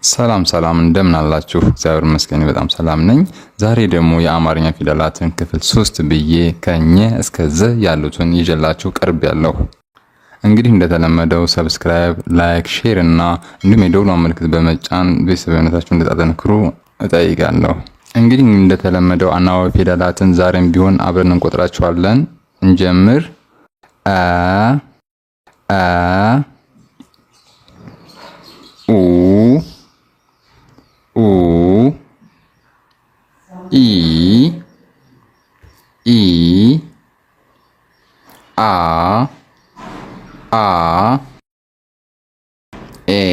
ሰላም ሰላም እንደምን አላችሁ? እግዚአብሔር ይመስገን በጣም ሰላም ነኝ። ዛሬ ደግሞ የአማርኛ ፊደላትን ክፍል 3 ብዬ ከኘ እስከ ዘ ያሉትን ይዤላችሁ ቀርቤያለሁ። እንግዲህ እንደተለመደው subscribe፣ like፣ share እና እንዲሁም የደወሏን ምልክት በመጫን ቤተሰብነታችሁን እንድታጠነክሩ እጠይቃለሁ። እንግዲህ እንደተለመደው አናባቢ ፊደላትን ዛሬም ቢሆን አብረን እንቆጥራቸዋለን። እንጀምር። አ አ ኡ ኡ ኢ ኢ አ አ ኤ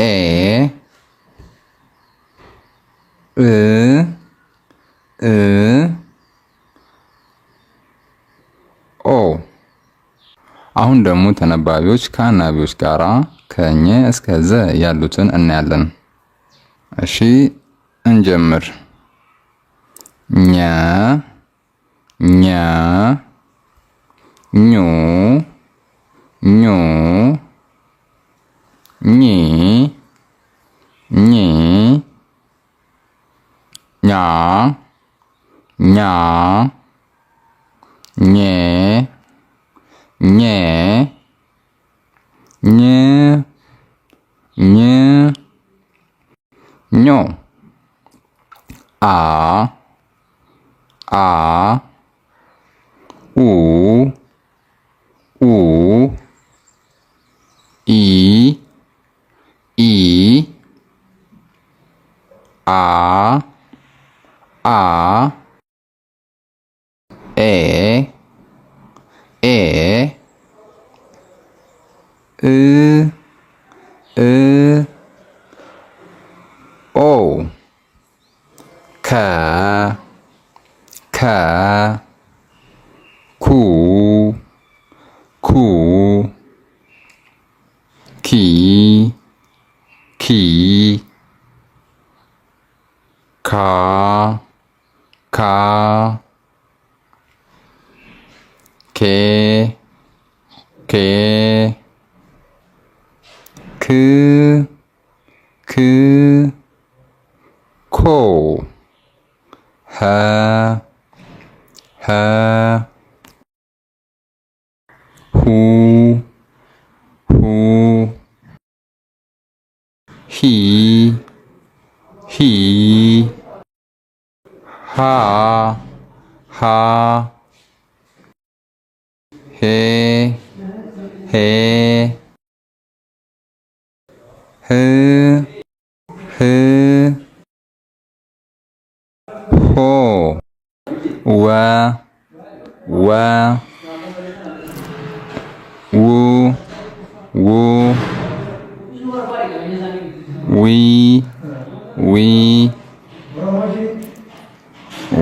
ኤ እ እ ኦ። አሁን ደግሞ ተነባቢዎች ከአናባቢዎች ጋራ ከኘ እስከ ዘ ያሉትን እናያለን። እሺ እንጀምር። ኘ ኘ ኙ ኙ ኚ ኚ ኛ ኛ ኜ ኜ ኝ ኝ ኞ አ አ ኡ ኡ ኢ ኢ አ አ ኤ ኤ እ እ ኦ ከ ከ ኩ ኩ ኪ ኪ ካ ካ ኬ ኬ ክ ክ ኮ ሀ ሀ ሁ ሁ ሂ ሂ ሃ ሃ ሄ ሄ ህ ህ ሆ ወ ወ ው ው ዊ ዊ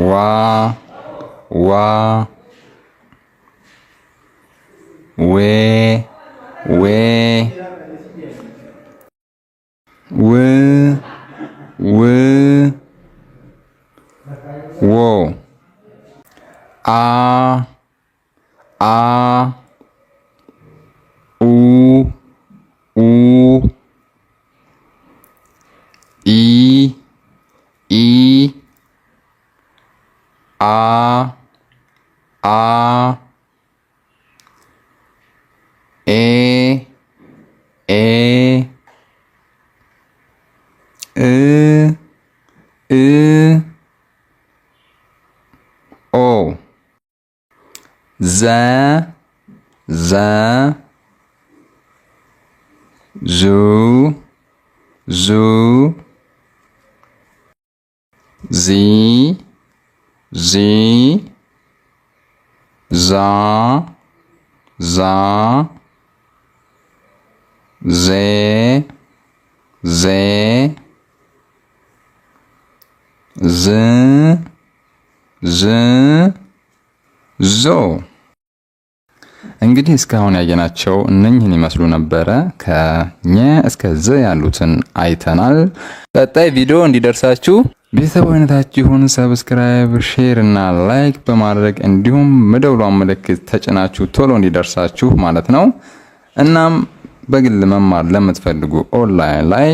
ዋ ዋ ዌ ዌ ው ው ዎ አ አ ኡ ኡ ኢ ኢ አ አ ኤ ኤ እ እ ኦ ዘ ዘ ዙ ዙ ዚ ዚ ዛ ዛ ዜ ዜ ዝ ዝ ዞ። እንግዲህ እስካሁን ያየናቸው እነኝህን ይመስሉ ነበረ። ከኘ እስከ ዘ ያሉትን አይተናል። ቀጣይ ቪዲዮ እንዲደርሳችሁ ቤተሰባዊነታችሁን subscribe፣ share እና like በማድረግ እንዲሁም መደውሏን ምልክት ተጭናችሁ ቶሎ እንዲደርሳችሁ ማለት ነው። እናም በግል መማር ለምትፈልጉ ኦንላይን ላይ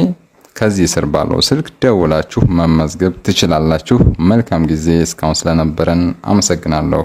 ከዚህ ስር ባለው ስልክ ደውላችሁ መመዝገብ ትችላላችሁ። መልካም ጊዜ። እስካሁን ስለነበረን አመሰግናለሁ።